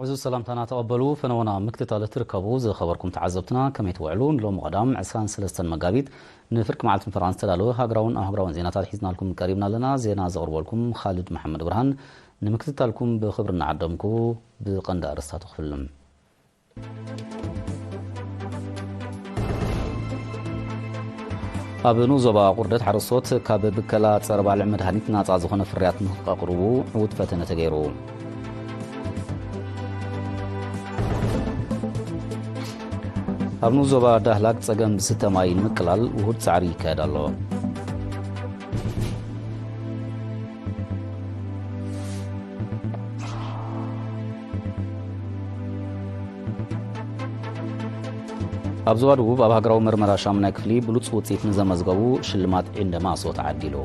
እዚ ሰላምታና ተቐበሉ። ፈነወና ምክትታል እትርከቡ ዝኸበርኩም ተዓዘብትና፣ ከመይ ትውዕሉ? ንሎሚ ቀዳም ዕስራን ሰለስተን መጋቢት ንፍርቂ መዓልቲ ንፈራን ዝተዳለወ ሃገራውን ኣህጉራውን ዜናታት ሒዝናልኩም ቀሪብና ኣለና። ዜና ዘቕርበልኩም ኻልድ መሓመድ ብርሃን። ንምክትታልኩም ብኽብሪ እናዓደምኩ፣ ብቐንዲ ኣርእስታቱ ክፍልም። ኣብ ንኡስ ዞባ ቁርደት ሓረስቶት ካብ ብከላ ጸረ ባልዕ መድሃኒት ናጻ ዝኾነ ፍርያት ንክቐቕርቡ ዕዉት ፈተነ ተገይሩ። ኣብ ንኡስ ዞባ ዳህላክ ጸገም ዝስተ ማይ ንምቅላል ውሁድ ጻዕሪ ይካየድ ኣሎ። ኣብ ዞባ ደቡብ ኣብ ሃገራዊ መርመራ ሻሙናይ ክፍሊ ብሉጽ ውጽኢት ንዘመዝገቡ ሽልማት ዒንደ ማሶ ተዓዲሉ።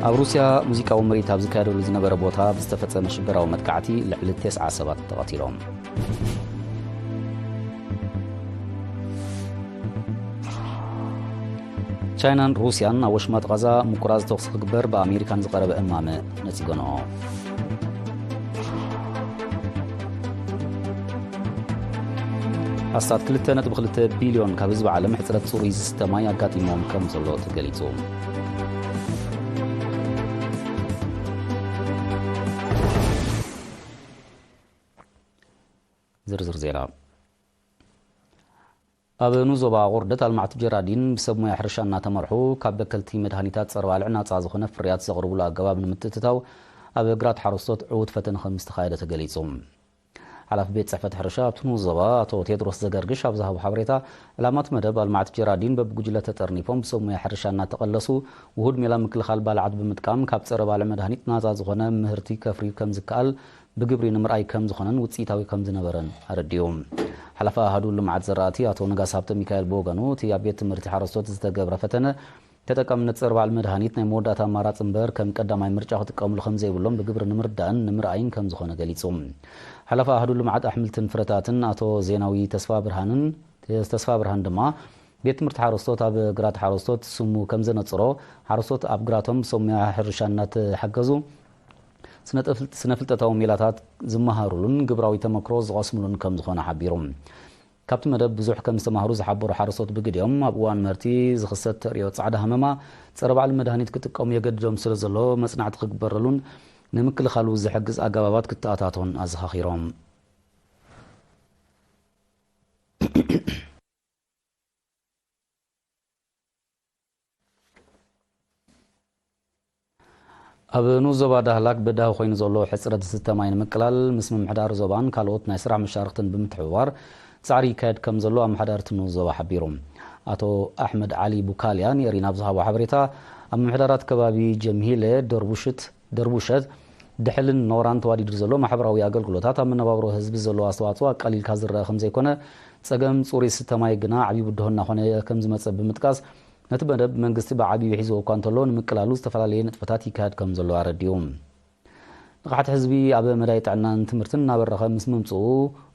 ኣብ ሩስያ ሙዚቃዊ ምርኢት ኣብ ዝካየደሉ ዝነበረ ቦታ ብዝተፈጸመ ሽበራዊ መጥቃዕቲ ልዕሊ ተስዓ ሰባት ተቐቲሎም። ቻይናን ሩስያን ኣብ ወሽመጥ ቓዛ ምቁራዝ ተኹሲ ክግበር ብኣሜሪካን ዝቐረበ እማመ ነጺገንኦ። ኣስታት ክልተ ነጥቢ ክልተ ቢልዮን ካብ ህዝቢ ዓለም ሕጽረት ጽሩይ ዝስተ ማይ ኣጋጢሞም ከም ዘሎ ተገሊጹ። ዝርዝር ዜና። ኣብ ንኡስ ዞባ ቁርደት ኣልማዕቲ ጀራዲን ብሰብ ሞያ ሕርሻ እናተመርሑ ካብ በከልቲ መድሃኒታት ጸረ ባልዕ ናጻ ዝኾነ ፍርያት ዘቕርብሉ ኣገባብ ንምትእትታው ኣብ ግራት ሓረስቶት ዕዉት ፈተነ ከም ዝተኻየደ ተገሊጹ። ሓላፊ ቤት ጽሕፈት ሕርሻ ኣብቲ ንኡስ ዞባ ኣቶ ቴድሮስ ዘገርግሽ ኣብ ዝሃቦ ሓበሬታ፣ ዕላማ እቲ መደብ ኣልማዕቲ ጀራዲን በብጉጅለ ተጠርኒፎም ብሰብ ሞያ ሕርሻ እናተቐለሱ ውሁድ ሜላ ምክልኻል ባልዓት ብምጥቃም ካብ ጸረ ባልዕ መድሃኒት ናጻ ዝኾነ ምህርቲ ከፍርዩ ከም ዝከኣል ብግብሪ ንምርኣይ ከም ዝኾነን ውጽኢታዊ ከም ዝነበረን ኣረዲኡ። ሓላፊ ኣሃዱ ልምዓት ዘራእቲ ኣቶ ነጋስ ሃብተ ሚካኤል ብወገኑ፣ እቲ ኣብ ቤት ትምህርቲ ሓረስቶት ዝተገብረ ፈተነ ተጠቃምነት ጸረ ባልዕ መድሃኒት ናይ መወዳእታ ኣማራጺ እምበር ከም ቀዳማይ ምርጫ ክጥቀምሉ ከም ዘይብሎም ብግብሪ ንምርዳእን ንምርኣይን ከም ዝኾነ ገሊጹ። ሓላፊ ኣሃዱ ልምዓት ኣሕምልትን ፍረታትን ኣቶ ዜናዊ ተስፋ ብርሃንን፣ ተስፋ ብርሃን ድማ ቤት ትምህርቲ ሓረስቶት ኣብ ግራት ሓረስቶት ስሙ ከም ዘነጽሮ፣ ሓረስቶት ኣብ ግራቶም ብሰብ ሞያ ሕርሻ እናተሓገዙ ስነ-ጥፍ-፣ ስነ-ፍልጠታዊ ሜላታት ዝመሃሩሉን ግብራዊ ተመክሮ ዝቐስሙሉን ከም ዝኾነ ሓቢሩ። ካብቲ መደብ ብዙሕ ከም ዝተማህሩ ዝሓበሩ ሓረስቶት ብግዲኦም፣ ኣብ እዋን ምህርቲ ዝኽሰት ተርእዮ ጻዕዳ ሃመማ ጸረ ባልዕ መድሃኒት ክጥቀሙ የገድዶም ስለ ዘሎ፣ መጽናዕቲ ክግበረሉን ንምክልኻሉ ዝሕግዝ ኣገባባት ክተኣታቶን ኣዘኻኺሮም። ኣብ ንኡስ ዞባ ዳህላክ በዳሂ ኮይኑ ዘሎ ሕጽረት ዝስተ ማይ ንምቅላል ምስ ምምሕዳር ዞባን ካልኦት ናይ ስራሕ መሻርኽትን ብምትሕብባር ጻዕሪ ይካየድ ከም ዘሎ ኣመሓዳሪ እቲ ንኡስ ዞባ ሓቢሩ። ኣቶ ኣሕመድ ዓሊ ቡካልያ ንኤሪና ኣብ ዝሃቦ ሓበሬታ፣ ኣብ ምምሕዳራት ከባቢ ጀምሂለ፣ ደርቡሽት፣ ደርቡሸት፣ ድሕልን ኖራን ተዋዲዱ ዘሎ ማሕበራዊ ኣገልግሎታት ኣብ መነባብሮ ህዝቢ ዘለዎ ኣስተዋጽኦ ኣቃሊልካ ዝረኣ ከም ዘይኮነ፣ ጸገም ጽሩይ ዝስተ ማይ ግና ዓብዪ ብድሆ እናኾነ ከም ዝመጸ ብምጥቃስ፣ ነቲ መደብ መንግስቲ ብዓብዩ ሒዝዎ እኳ እንተሎ፣ ንምቅላሉ ዝተፈላለየ ንጥፈታት ይካየድ ከም ዘሎ ኣረዲኡ። ንቕሓት ህዝቢ ኣብ መዳይ ጥዕናን ትምህርትን እናበረኸ ምስ ምምጽኡ፣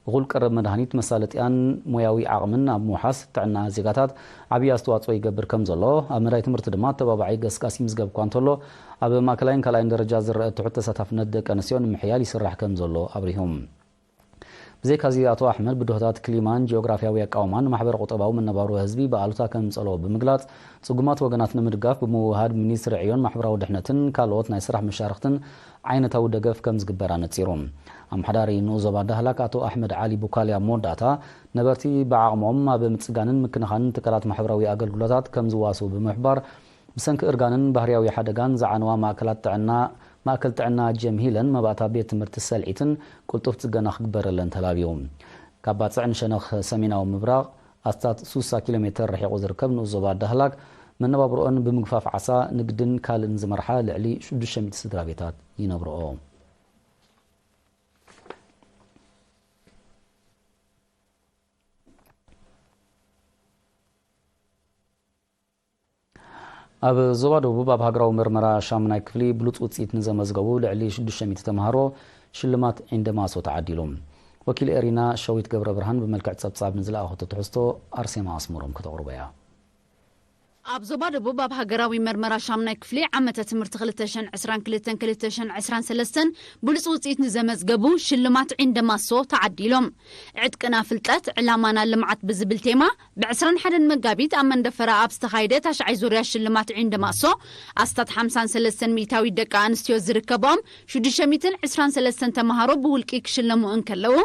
እኹል ቀረብ መድሃኒት፣ መሳለጥያን ሞያዊ ዓቕምን ኣብ ምውሓስ ጥዕና ዜጋታት ዓብዪ ኣስተዋጽኦ ይገብር ከም ዘሎ፣ ኣብ መዳይ ትምህርቲ ድማ ኣተባባዒ ገስጋሲ ምዝገብ እኳ እንተሎ፣ ኣብ ማእከላይን ካልኣይን ደረጃ ዝረአ ትሑት ተሳታፍነት ደቂ ኣንስትዮ ንምሕያል ይስራሕ ከም ዘሎ ኣብሪሁ። ብዘይካዚ፣ ኣቶ ኣሕመድ ብድሆታት ክሊማን ጂኦግራፍያዊ ኣቃውማን ማሕበረ ቁጠባዊ መነባብሮ ህዝቢ ብኣሉታ ከምጸልኦ ብምግላጽ፣ ጽጉማት ወገናት ንምድጋፍ ብምውህሃድ ሚኒስትሪ ዕዮን ማሕበራዊ ድሕነትን ካልኦት ናይ ስራሕ መሻርኽትን ዓይነታዊ ደገፍ ከም ዝግበር ኣነጺሩ። ኣመሓዳሪ ንኡስ ዞባ ዳህላክ ኣቶ ኣሕመድ ዓሊ ቡካልያ ኣብ መወዳእታ፣ ነበርቲ ብዓቕሞም ኣብ ምጽጋንን ምክንኻንን ትካላት ማሕበራዊ ኣገልግሎታት ከም ዝዋስኡ ብምሕባር፣ ብሰንኪ እርጋንን ባህርያዊ ሓደጋን ዝዓነዋ ማእከላት ጥዕና፣ ማእከል ጥዕና ጀምሂለን መባእታ ቤት ትምህርቲ ሰልዒትን ቅልጡፍ ጽገና ክግበረለን ተላብዩ። ካብ ባጽዕ ንሸነኽ ሰሜናዊ ምብራቕ ኣስታት ሱሳ ኪሎ ሜተር ርሒቑ ዝርከብ ንኡስ ዞባ ዳህላክ፣ መነባብሮኦን ብምግፋፍ ዓሳ፣ ንግድን ካልእን ዝመርሓ ልዕሊ ሽዱሽተ ሚእቲ ስድራ ቤታት ይነብርኦ። ኣብ ዞባ ደቡብ ኣብ ሃገራዊ መርመራ ሻሙናይ ክፍሊ ብሉጽ ውጽኢት ንዘመዝገቡ ልዕሊ ሽዱሽተ ሚእቲ ተምሃሮ ሽልማት ዒንደ ማሶ ተዓዲሉ። ወኪል ኤሪና ሸዊት ገብረ ብርሃን ብመልክዕ ጸብጻብ ንዝለኣኸቶ ትሕዝቶ ኣርሴማ ኣስመሮም ከተቕርቦ እያ። ኣብ ዞባ ደቡብ ኣብ ሃገራዊ መርመራ ሻምናይ ክፍሊ ዓመተ ትምህርቲ ክልተ ሽሕን ዕስራን ክልተን ክልተ ሽሕን ዕስራን ሰለስተን ብሉጽ ውጽኢት ንዘመዝገቡ ሽልማት ዒንደ ማሶ ተዓዲሎም። ዕጥቅና ፍልጠት ዕላማና ልምዓት ብዝብል ቴማ ብ ዕስራን ሓደን መጋቢት ኣብ መንደፈራ ኣብ ዝተኻየደ ታሽዓይ ዙርያ ሽልማት ዒንደ ማሶ ኣስታት ሓምሳን ሰለስተን ሚእታዊት ደቂ ኣንስትዮ ዝርከብኦም ሽዱሽተ ሚእትን ዕስራን ሰለስተን ተምሃሮ ብውልቂ ክሽለሙ እንከለዉ፣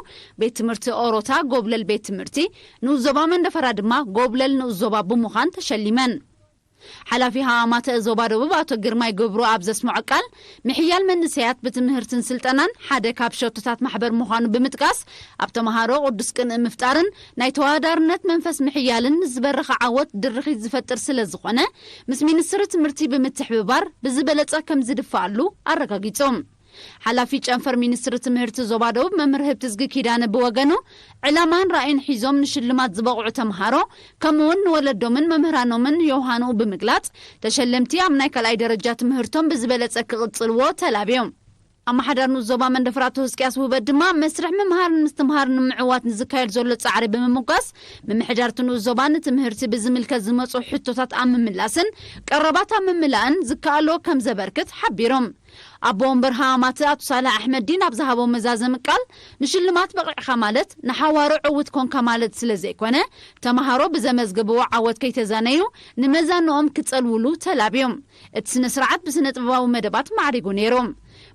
ቤት ትምህርቲ ኦሮታ ጎብለል ቤት ትምህርቲ፣ ንኡስ ዞባ መንደፈራ ድማ ጎብለል ንኡስ ዞባ ብምዃን ተሸሊመን። ሓላፊ ሃማማተ ዞባ ደቡብ ኣቶ ግርማይ ገብሩ ኣብ ዘስምዖ ቃል፣ ምሕያል መንእሰያት ብትምህርትን ስልጠናን ሓደ ካብ ሸቶታት ማሕበር ምዃኑ ብምጥቃስ፣ ኣብ ተምሃሮ ቅዱስ ቅንኢ ምፍጣርን ናይ ተወዳዳርነት መንፈስ ምሕያልን ንዝበረኸ ዓወት ድርኺት ዝፈጥር ስለ ዝኾነ፣ ምስ ሚኒስትሪ ትምህርቲ ብምትሕብባር ብዝበለጸ ከም ዝድፍኣሉ ኣረጋጊጾም። ሓላፊ ጨንፈር ሚኒስትሪ ትምህርቲ ዞባ ደቡብ መምህር ህብትዝጊ ኪዳነ ብወገኑ፣ ዕላማን ራእይን ሒዞም ንሽልማት ዝበቕዑ ተምሃሮ፣ ከምኡውን ንወለዶምን መምህራኖምን የውሃንኡ ብምግላጽ፣ ተሸለምቲ ኣብ ናይ ካልኣይ ደረጃ ትምህርቶም ብዝበለጸ ክቕጽልዎ ተላብዮም። ኣመሓዳር ንኡስ ዞባ መንደፈራ ኣቶ ህዝቅያስ ውህበት ድማ፣ መስርሕ ምምሃርን ምስትምሃርን ንምዕዋት ንዝካየድ ዘሎ ጻዕሪ ብምምጓስ፣ ምምሕዳርቲ ንኡስ ዞባ ንትምህርቲ ብዝምልከት ዝመጹ ሕቶታት ኣብ ምምላስን ቀረባት ኣብ ምምላእን ዝከኣሎ ከም ዘበርክት ሓቢሮም። ኣቦ ወንበር ሃማማት ኣቶ ሳልሕ ኣሕመዲን ኣብ ዝሃቦ መዛዘሚ ቃል፣ ንሽልማት በቒዕኻ ማለት ንሓዋሩ ዕዉት ኮንካ ማለት ስለ ዘይኮነ፣ ተምሃሮ ብዘመዝገብዎ ዓወት ከይተዛነዩ፣ ንመዛንኦም ክጸልውሉ ተላብዮም። እቲ ስነ ስርዓት ብስነ ጥበባዊ መደባት ማዕሪጉ ነይሩ።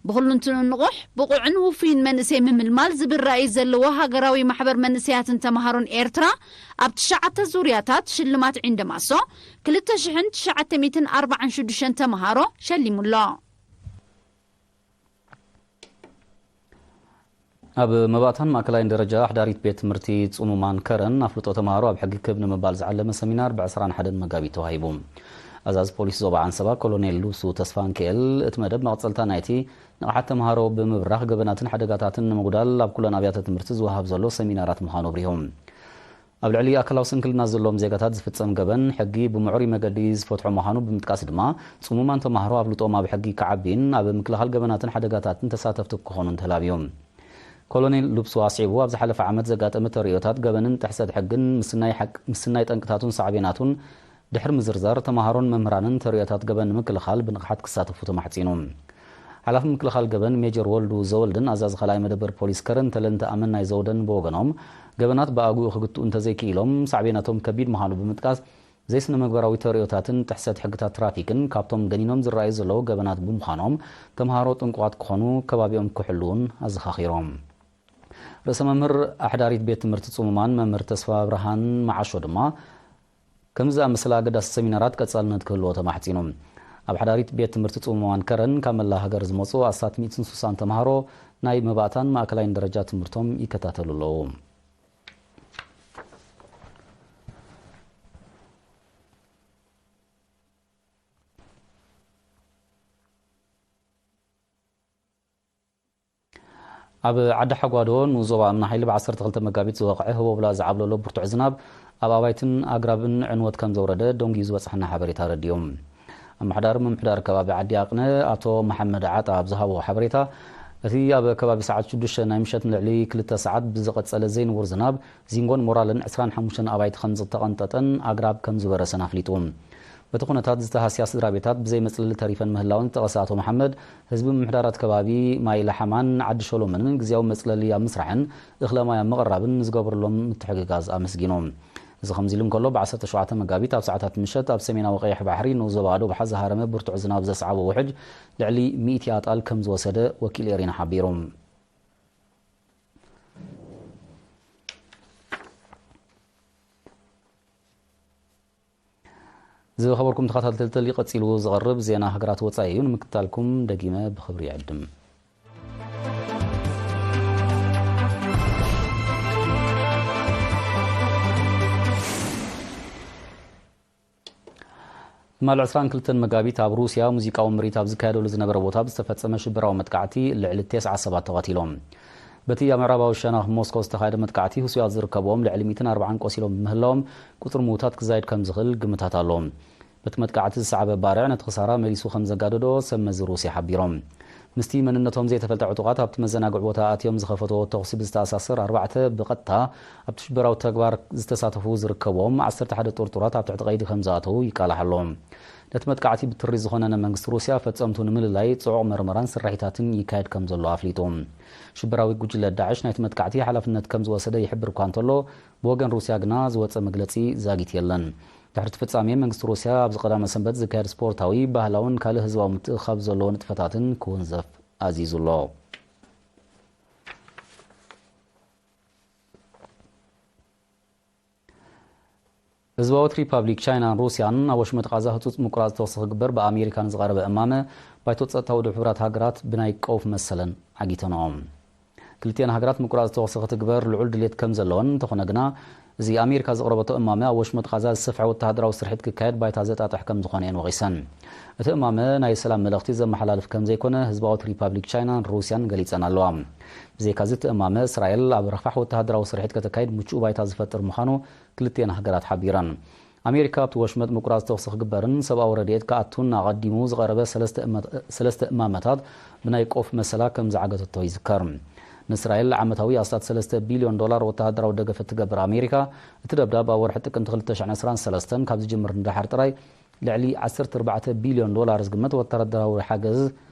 ብኹሉንትኑ ንቑሕ፣ ብቑዕን ውፉይን መንእሰይ ምምልማል ዝብል ራእይ ዘለዎ ሃገራዊ ማሕበር መንእሰያትን ተምሃሮን ኤርትራ፣ ኣብ ትሽዓተ ዙርያታት ሽልማት ዒንደ ማሶ ክልተ ሽሕን ትሽዓተ ሚእትን ኣርባዓን ሽዱሽተን ተምሃሮ ሸሊሙሎ። ኣብ መባእታን ማእከላይን ደረጃ ኣሕዳሪት ቤት ትምህርቲ ጽሙማን ከረን ኣፍልጦ ተምሃሮ ኣብ ሕጊ ክብ ንምባል ዝዓለመ ሰሚናር ብ ዕስራን ሓደን መጋቢት ተዋሂቡ። ኣዛዚ ፖሊስ ዞባ ዓንሰባ ኮሎኔል ልብሱ ተስፋንክኤል፣ እቲ መደብ መቐጸልታ ናይቲ ንቕሓት ተምሃሮ ብምብራኽ ገበናትን ሓደጋታትን ንምጉዳል ኣብ ኩለን ኣብያተ ትምህርቲ ዝወሃብ ዘሎ ሰሚናራት ምዃኑ ኣብሪሁ። ኣብ ልዕሊ ኣካላዊ ስንክልና ዘለዎም ዜጋታት ዝፍጸም ገበን፣ ሕጊ ብምዕሩይ መገዲ ዝፈትሖ ምዃኑ ብምጥቃስ ድማ፣ ጽሙማን ተማሃሮ ኣፍልጦኦም ኣብ ሕጊ ክዓቢን ኣብ ምክልኻል ገበናትን ሓደጋታትን ተሳተፍቲ ክኾኑን ተላብዩ። ኮሎኔል ሉፕሱ ኣስዒቡ፣ ኣብ ዝሓለፈ ዓመት ዘጋጠመ ተርእዮታት ገበንን ጥሕሰት ሕግን ምስናይ ሓቅ-፣ ምስናይ ጠንቅታቱን ሳዕቤናቱን ድሕሪ ምዝርዛር፣ ተማሃሮን መምህራንን ተርእዮታት ገበን ንምክልኻል ብንቕሓት ክሳተፉ ተማሕጺኑ። ሓላፊ ምክልኻል ገበን ሜጀር ወልዱ ዘወልድን ኣዛዚ ካልኣይ መደበር ፖሊስ ከረን ተለንተ ኣመናይ ዘውደን ብወገኖም፣ ገበናት ብኣግኡ ክግትኡ እንተዘይክኢሎም ሳዕቤናቶም ከቢድ ምዃኑ ብምጥቃስ፣ ዘይስነ መግበራዊ ተርእዮታትን ጥሕሰት ሕግታት ትራፊክን ካብቶም ገኒኖም ዝረኣዩ ዘለዉ ገበናት ብምዃኖም፣ ተምሃሮ ጥንቁቓት ክኾኑ፣ ከባቢኦም ክሕልዉን ኣዘኻኺሮም። ርእሰ መምህር ኣሕዳሪት ቤት ትምህርቲ ጽሙማን መምህር ተስፋ ብርሃን መዓሾ ድማ፣ ከምዚ ዝኣመሰለ ኣገዳሲ ሰሚናራት ቀጻልነት ክህልዎ ተማሕጺኑ። ኣብ ሓዳሪት ቤት ትምህርቲ ጽሙማን ከረን ካብ መላእ ሃገር ዝመጹ ኣስታት ሚእትን ስሳን ተምሃሮ ናይ መባእታን ማእከላይን ደረጃ ትምህርቶም ይከታተሉ ኣለዉ። ኣብ ዓዲ ሓጓዶ ንዞባ እምኒ ሓይሊ ብ ዓሰርተ ክልተ መጋቢት ዝወቕዐ ህቦብላ ዝዓብለሎ ብርቱዕ ዝናብ ኣብ ኣባይትን ኣግራብን ዕንወት ከም ዘውረደ ደንጉዩ ዝበጽሐና ሓበሬታ ኣረዲኡ። ኣመሓዳሪ ምምሕዳር ከባቢ ዓዲ ኣቕነ ኣቶ መሓመድ ዓጣ ኣብ ዝሃቦ ሓበሬታ፣ እቲ ኣብ ከባቢ ሰዓት ሽዱሽተ ናይ ምሸት ንልዕሊ ክልተ ሰዓት ብዝቐጸለ ዘይንቡር ዝናብ፣ ዚንጎን ሞራልን ዕስራን ሓሙሽተን ኣባይቲ ከም ዝተቐንጠጠን ኣግራብ ከም ዝበረሰን ኣፍሊጡ። በቲ ኩነታት ዝተሃስያ ስድራ ቤታት ብዘይ መጽለሊ ተሪፈን ምህላወን ዝጠቐሰ ኣቶ መሓመድ፣ ህዝቢ ምምሕዳራት ከባቢ ማይ ላሓማን ዓዲ ሸሎምን ግዝያዊ መጽለሊ ኣብ ምስራሕን እኽለ ማይ ኣብ ምቕራብን ንዝገበሩሎም ምትሕግጋዝ ኣመስጊኑ። እዚ ከምዚ ኢሉ እንከሎ፣ ብ ዓሰርተ ሸውዓተ መጋቢት ኣብ ሰዓታት ምሸት ኣብ ሰሜናዊ ቀይሕ ባሕሪ ንኡስ ዞባ ዶብሓ ዝሃረመ ብርቱዕ ዝናብ ዘስዓቦ ውሕጅ ልዕሊ ሚእቲ ኣጣል ከም ዝወሰደ ወኪል ኤሪና ሓቢሩ። ዝኸበርኩም ተኸታተልቲ፣ ቀጺሉ ዝቐርብ ዜና ሃገራት ወጻኢ እዩ። ንምክትታልኩም ደጊመ ብኽብሪ ይዕድም። ትማሊ ዕስራን ክልተን መጋቢት ኣብ ሩስያ ሙዚቃዊ ምርኢት ኣብ ዝካየደሉ ዝነበረ ቦታ ብዝተፈጸመ ሽበራዊ መጥቃዕቲ ልዕሊ ተስዓ ሰባት ተቐቲሎም። በቲ ኣብ ምዕራባዊ ሸነኽ ሞስኮ ዝተኻየደ መጥቃዕቲ ህሱያት ዝርከብዎም ልዕሊ ሚእትን ኣርባዓን ቆሲሎም ብምህላዎም ቁጽሪ ምዉታት ክዛይድ ከም ዝኽእል ግምታት ኣሎ። በቲ መጥቃዕቲ ዝሰዓበ ባርዕ ነቲ ክሳራ መሊሱ ከም ዘጋደዶ ሰብ መዚ ሩስያ ሓቢሮም። ምስቲ መንነቶም ዘይተፈልጠ ዕጡቓት ኣብቲ መዘናግዒ ቦታ ኣትዮም ዝኸፈትዎ ተኹሲ ብዝተኣሳሰር፣ ኣርባዕተ ብቐጥታ ኣብቲ ሽበራዊ ተግባር ዝተሳተፉ ዝርከብዎም ዓሰርተ ሓደ ጥርጡራት ኣብ ትሕቲ ቀይዲ ከም ዝኣተዉ ይቃላሕ ኣሎ። ነቲ መጥቃዕቲ ብትሪ ዝኾነነ መንግስቲ ሩስያ፣ ፈጸምቱ ንምልላይ ጽዑቕ መርመራን ስርሒታትን ይካየድ ከም ዘሎ ኣፍሊጡ። ሽበራዊ ጉጅለ ዳዕሽ ናይቲ መጥቃዕቲ ሓላፍነት ከም ዝወሰደ ይሕብር እኳ እንተሎ፣ ብወገን ሩስያ ግና ዝወጸ መግለጺ ዛጊት የለን። ድሕሪ እቲ ፍጻሜ፣ መንግስቲ ሩስያ ኣብዚ ቀዳመ ሰንበት ዝካየድ ስፖርታዊ፣ ባህላውን ካልእ ህዝባዊ ምትእኽኻብ ዘለዎ ንጥፈታትን ክውንዘፍ ኣዚዙ ኣሎ። ህዝባዊት ሪፓብሊክ ቻይናን ሩስያን ኣብ ወሽመጥ ቃዛ ህጹጽ ምቁራጽ ተኹሲ ክግበር ብኣሜሪካ ንዝቐረበ እማመ ባይቶ ጸጥታ ውድብ ሕቡራት ሃገራት ብናይ ቀውፍ መሰለን ዓጊተንኦ። ክልቲኣን ሃገራት ምቁራጽ ተኹሲ ክትግበር ልዑል ድሌት ከም ዘለወን፣ እንተኾነ ግና እዚ ኣሜሪካ ዘቕረበቶ እማመ ኣብ ወሽመጥ ቃዛ ዝሰፍሐ ወተሃደራዊ ስርሒት ክካየድ ባይታ ዘጣጥሕ ከም ዝኾነ እየን ወቒሰን። እቲ እማመ ናይ ሰላም መልእኽቲ ዘመሓላልፍ ከም ዘይኮነ ህዝባዊት ሪፓብሊክ ቻይናን ሩስያን ገሊጸን ኣለዋ። ብዘይካዚ እቲ እማመ እስራኤል ኣብ ራፋሕ ወተሃደራዊ ስርሒት ከተካይድ ምቹእ ባይታ ዝፈጥር ምዃኑ ክልቲኣን ሃገራት ሓቢረን። ኣሜሪካ ኣብቲ ወሽመጥ ምቁራጽ ተኹሲ ክግበርን ሰብኣዊ ረድኤት ክኣቱን ኣቐዲሙ ዝቐረበ ሰለስተ እመ-፣ ሰለስተ እማመታት ብናይ ቆፍ መሰላ ከም ዝዓገተቶ ይዝከር። ንእስራኤል ዓመታዊ ኣስታት ሰለስተ ቢልዮን ዶላር ወተሃደራዊ ደገፍ እትገብር ኣሜሪካ፣ እቲ ደብዳብ ኣብ ወርሒ ጥቅምቲ ክልተ ሽሕን ዕስራን ሰለስተን ካብ ዝጅምር ንደሓር ጥራይ ልዕሊ ዓሰርተ ኣርባዕተ ቢልዮን ዶላር ዝግመት ወተሃደራዊ ሓገዝ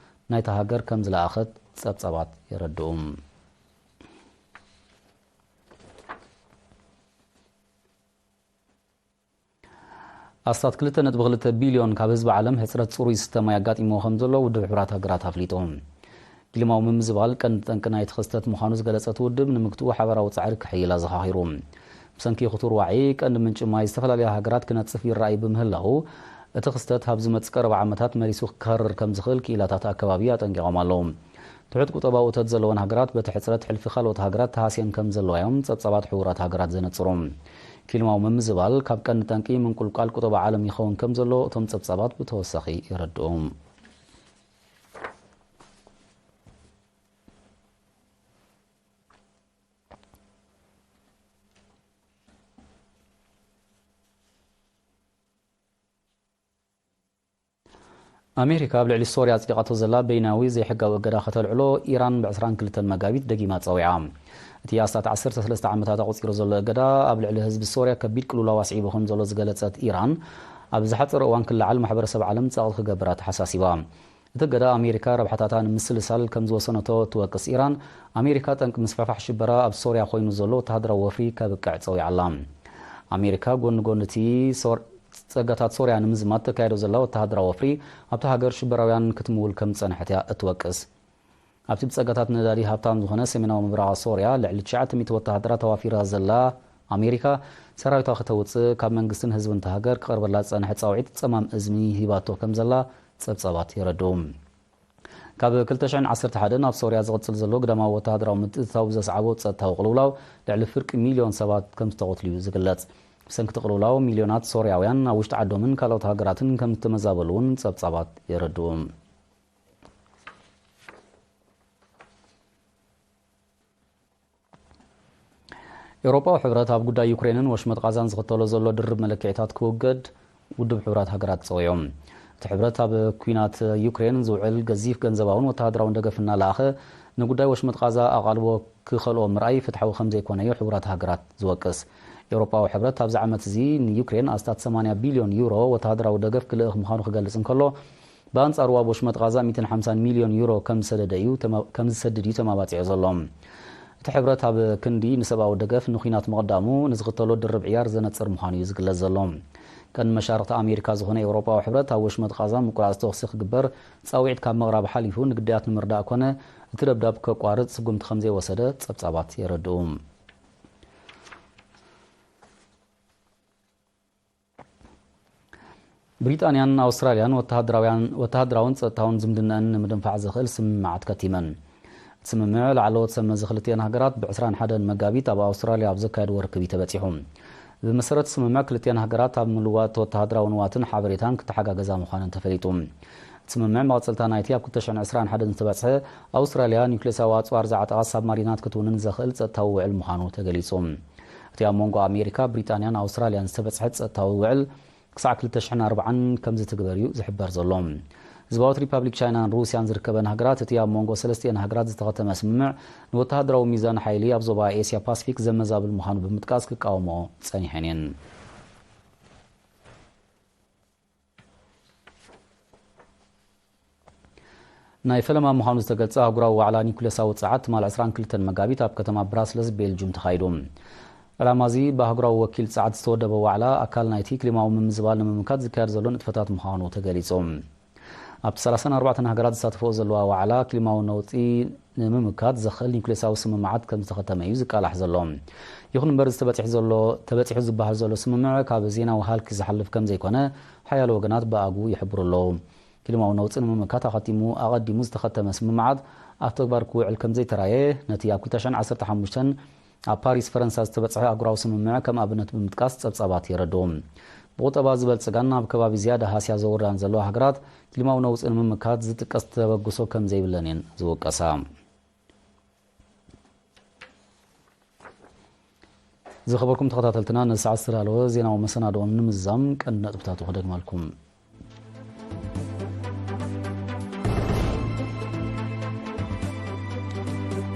ናይታ ሃገር ከም ዝለኣኸት ጸብጻባት የረድኡ። ኣስታት ክልተ ነጥቢ ክልተ ቢልዮን ካብ ህዝቢ ዓለም ሕጽረት ጽሩይ ዝስተ ማይ ኣጋጢምዎ ከም ዘሎ ውድብ ሕቡራት ሃገራት ኣፍሊጡ። ክሊማዊ ምምዝባል ቀንዲ ጠንቂ ናይቲ ክስተት ምዃኑ ዝገለጸ እቲ ውድብ፣ ንምግትኡ ሓባራዊ ጻዕሪ ክሕይል ኣዘኻኺሩ። ብሰንኪ ክቱር ዋዒ ቀንዲ ምንጪ ማይ ዝተፈላለያ ሃገራት ክነጽፍ ይረኣይ ብምህላው፣ እቲ ክስተት ኣብ ዝመጽእ ቀረባ ዓመታት መሊሱ ክኸርር ከም ዝኽእል ክኢላታት ኣከባቢ ኣጠንቂቖም ኣለዉ። ትሑት ቁጠባዊ እቶት ዘለወን ሃገራት በቲ ሕጽረት ሕልፊ ካልኦት ሃገራት ተሃስየን ከም ዘለዋ እዮም ጸብጻባት ሕቡራት ሃገራት ዘነጽሩ። ክሊማዊ ምምዝባል ካብ ቀንዲ ጠንቂ ምንቁልቋል ቁጠባ ዓለም ይኸውን ከም ዘሎ እቶም ጸብጻባት ብተወሳኺ የረድኡ። ኣሜሪካ ኣብ ልዕሊ ሶርያ ኣጽዲቓቶ ዘላ በይናዊ ዘይሕጋዊ እገዳ ከተልዕሎ ኢራን ብ ዕስራን ክልተን መጋቢት ደጊማ ጸዊዓ። እቲ ኣስታት ዓሰርተ ሰለስተ ዓመታት ኣቑጺሩ ዘሎ እገዳ ኣብ ልዕሊ ህዝቢ ሶርያ ከቢድ ቅልውላው ኣስዒቡ ከም ዘሎ ዝገለጸት ኢራን፣ ኣብ ዝሓጸረ እዋን ክለዓል ማሕበረሰብ ዓለም ጸቕጢ ክገብር ኣተሓሳሲባ። እቲ እገዳ ኣሜሪካ ረብሓታታ ንምስልሳል ከም ዝወሰነቶ እትወቅስ ኢራን፣ ኣሜሪካ ጠንቂ ምስፍሕፋሕ ሽበራ ኣብ ሶርያ ኮይኑ ዘሎ ወተሃደራዊ ወፍሪ ከብቅዕ ጸዊዓ ኣላ። ኣሜሪካ ጎኒ ጎኒ እቲ ሶር-፣ ጸጋታት ሶርያ ንምዝማት ተካይዶ ዘላ ወተሃደራዊ ወፍሪ፣ ኣብታ ሃገር ሽበራውያን ክትምውል ከም ዝጸንሐት እያ እትወቅስ። ኣብቲ ብጸጋታት ነዳዲ ሃብታም ዝኾነ ሰሜናዊ ምብራቕ ሶርያ ልዕሊ ትሽዓተ ሚእቲ ወተሃደራት ኣዋፊራ ዘላ ኣሜሪካ፣ ሰራዊታ ከተውጽእ ካብ መንግስትን ህዝብን እታ ሃገር ክቐርበላ ዝጸንሐ ጻውዒት ጸማም እዝኒ ሂባቶ ከም ዘላ ጸብጻባት የረድኡ። ካብ ክልተ ሽሕን ዓሰርተ ሓደን ኣብ ሶርያ ዝቕጽል ዘሎ ግዳማዊ ወተሃደራዊ ምትእትታው ዘስዓቦ ጸጥታዊ ቅልውላው ልዕሊ ፍርቂ ሚልዮን ሰባት ከም ዝተቐትሉ እዩ ዝግለጽ። ብሰንኪ እቲ ቅልውላው ሚልዮናት ሶርያውያን ኣብ ውሽጢ ዓዶምን ካልኦት ሃገራትን ከም ዝተመዛበሉ እውን ጸብጻባት የረድኡ። ኤውሮጳዊ ሕብረት ኣብ ጉዳይ ዩክሬንን ወሽመጥ ቃዛን ዝኽተሎ ዘሎ ድርብ መለክዒታት ክውገድ ውድብ ሕቡራት ሃገራት ጸዊዑ። እቲ ሕብረት ኣብ ኲናት ዩክሬን ዝውዕል ገዚፍ ገንዘባውን ወተሃደራውን ደገፍ እናለኣኸ፣ ንጉዳይ ወሽመጥ ቃዛ ኣቓልቦ ክኸልኦ ምርኣይ ፍትሓዊ ከም ዘይኮነ እዩ ሕቡራት ሃገራት ዝወቅስ። ኤውሮጳዊ ሕብረት ኣብዚ ዓመት እዚ ንዩክሬን ኣስታት ሰማንያ ቢልዮን ዩሮ ወተሃደራዊ ደገፍ ክልእኽ ምዃኑ ክገልጽ እንከሎ፣ ብኣንጻሩ ኣብ ወሽመጥ ቃዛ ሚእትን ሓምሳን ሚልዮን ዩሮ ከም ዝሰደደ እዩ ተማ-፣ ከም ዝሰድድ እዩ ተማባጺዑ ዘሎ። እቲ ሕብረት ኣብ ክንዲ ንሰብኣዊ ደገፍ ንኲናት ምቕዳሙ ንዝኽተሎ ድርብ ዕያር ዘነጽር ምዃኑ እዩ ዝግለጽ ዘሎ። ቀንዲ መሻርኽቲ ኣሜሪካ ዝኾነ ኤውሮጳዊ ሕብረት ኣብ ወሽመጥ ቃዛ ምቁራጽ ተኹሲ ክግበር ጻውዒት ካብ ምቕራብ ሓሊፉ ንግዳያት ንምርዳእ ኮነ እቲ ደብዳብ ከቋርጽ ስጉምቲ ከም ዘይወሰደ ጸብጻባት የረድኡ። ብሪጣንያን ኣውስትራልያን ወተሃደራውያን-፣ ወተሃደራውን ጸጥታውን ዝምድናኣን ንምድንፋዕ ዘኽእል ስምምዓት ከቲመን። እቲ ስምምዕ ላዕለዎት ሰብ መዚ ክልቲኣን ሃገራት ብ ዕስራን ሓደን መጋቢት ኣብ ኣውስትራልያ ኣብ ዘካየድዎ ርክብ እዩ ተበጺሑ። ብመሰረት ስምምዕ ክልቲኣን ሃገራት ኣብ ምልዋጥ ወተሃደራዊ ንዋትን ሓበሬታን ክተሓጋገዛ ምዃነን ተፈሊጡ። እቲ ስምምዕ መቐጸልታ ናይቲ ኣብ ክልተ ሽሕን ዕስራን ሓደን ዝተበጽሐ ኣውስትራልያ ኒውክሌሳዊ ኣጽዋር ዝዓጠቓ ሳብማሪናት ክትውንን ዘኽእል ጸጥታዊ ውዕል ምዃኑ ተገሊጹ። እቲ ኣብ መንጎ ኣሜሪካ፣ ብሪጣንያን ኣውስትራልያን ዝተበጽሐ ጸጥታዊ ውዕል ክሳዕ ክልተ ሽሕን ኣርባዓን ከም ዝትግበር እዩ ዝሕበር ዘሎ። ህዝባዊት ሪፓብሊክ ቻይናን ሩስያን ዝርከበን ሃገራት፣ እቲ ኣብ መንጎ ሰለስቲኤን ሃገራት ዝተኸተመ ስምምዕ ንወተሃደራዊ ሚዛን ሓይሊ ኣብ ዞባ ኤስያ ፓሲፊክ ዘመዛብል ምዃኑ ብምጥቃስ፣ ክቃወምኦ ጸኒሐን እየን። ናይ ፈለማ ምዃኑ ዝተገልጸ ኣህጉራዊ ዋዕላ ኒኩሌሳዊ ጸዓት፣ ትማል ዕስራን ክልተን መጋቢት ኣብ ከተማ ብራስለስ፣ ቤልጁም፣ ተኻይዱ። ዕላማ እዚ ብኣህጉራዊ ወኪል ጸዓት ዝተወደበ ዋዕላ፣ ኣካል ናይቲ ክሊማዊ ምምዝባል ንምምካት ዝካየድ ዘሎ ንጥፈታት ምዃኑ ተገሊጹ። ኣብቲ ሰላሳን ኣርባዕተን ሃገራት ዝሳተፈኦ ዘለዋ ዋዕላ፣ ክሊማዊ ነውጺ ንምምካት ዘኽእል ኒኩሌሳዊ ስምምዓት ከም ዝተኸተመ እዩ ዝቃላሕ ዘሎ። ይኹን እምበር፣ እዚ ተበጺሑ ዘሎ፣ ተበጺሑ ዝበሃል ዘሎ ስምምዕ ካብ ዜናዊ ሃልኪ ዝሓልፍ ከም ዘይኮነ ሓያሎ ወገናት ብኣግኡ ይሕብሩ ኣለዉ። ክሊማዊ ነውጺ ንምምካት ኣኸቲሙ፣ ኣቐዲሙ ዝተኸተመ ስምምዓት ኣብ ተግባር ክውዕል ከም ዘይተራየ፣ ነቲ ኣብ ክልተ ሽሕን ዓሰርተ ሓሙሽተን ኣብ ፓሪስ፣ ፈረንሳ፣ ዝተበጽሐ ኣህጉራዊ ስምምዕ ከም ኣብነት ብምጥቃስ ጸብጻባት የረድኡ። ብቑጠባ ዝበልጽጋን ኣብ ከባቢ ዝያዳ ሃስያ ዘውርዳን ዘለዋ ሃገራት፣ ክሊማዊ ነውጺ ንምምካት ዝጥቀስ ተበግሶ ከም ዘይብለን እየን ዝውቀሳ። ዝኸበርኩም ተኸታተልትና፣ ነዚ ሰዓት ዝተዳለወ ዜናዊ መሰናድኦ ንምዝዛም ቀንዲ ነጥብታቱ ክደግመልኩም።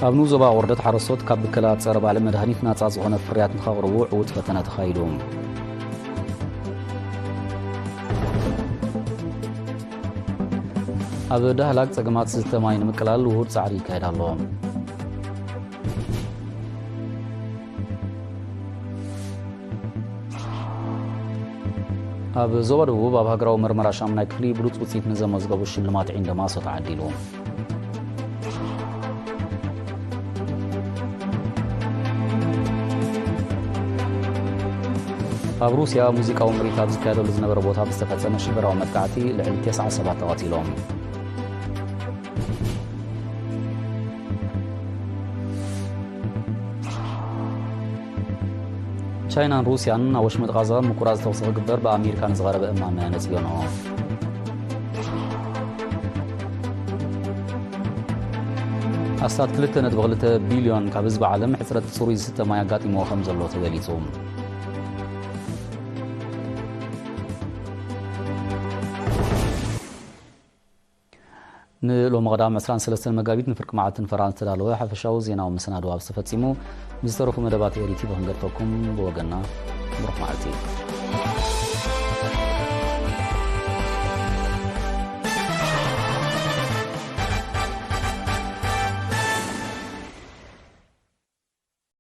ኣብ ንኡስ ዞባ ወርደት፣ ሓረስቶት ካብ ብከላ ጸረ ባልዕ መድሃኒት ናጻ ዝኾነ ፍርያት ንኸቕርቡ ዕዉት ፈተነ ተኻይዱ። ኣብ ዳህላክ ጸገማት ዝስተ ማይ ንምቅላል ውሁድ ጻዕሪ ይካየድ ኣሎ። ኣብ ዞባ ደቡብ፣ ኣብ ሃገራዊ መርመራ ሻሙናይ ክፍሊ ብሉጽ ውጽኢት ንዘመዝገቡ ሽልማት ዒንደማሶ ተዓዲሉ። ኣብ ሩስያ፣ ሙዚቃዊ ምርኢት ኣብ ዝካየደሉ ዝነበረ ቦታ ብዝተፈጸመ ሽበራዊ መጥቃዕቲ፣ ልዕሊ ተስዓ ሰባት ተቐቲሎም። ቻይናን ሩስያን ኣብ ወሽመጥ ቓዛ ምቁራጽ ተኹሲ ክግበር ብኣሜሪካ ንዝቐረበ እማመ ነጺገንኦ። ኣስታት ክልተ ነጥቢ ክልተ ቢልዮን ካብ ህዝቢ ዓለም ሕጽረት ጽሩይ ዝስተ ማይ ኣጋጢምዎ ከም ዘሎ ተገሊጹ። ንሎሚ ቀዳም ዕስራን ሰለስተን መጋቢት ንፍርቂ መዓልቲ ንፈራን ዝተዳለወ ሓፈሻዊ ዜናዊ መሰናድኦ ኣብዚ ተፈጺሙ። ምስ ዝተረፉ መደባት ኤሪ ቲቪ ክንገድፈኩም። ብወገንና ብሩኽ መዓልቲ።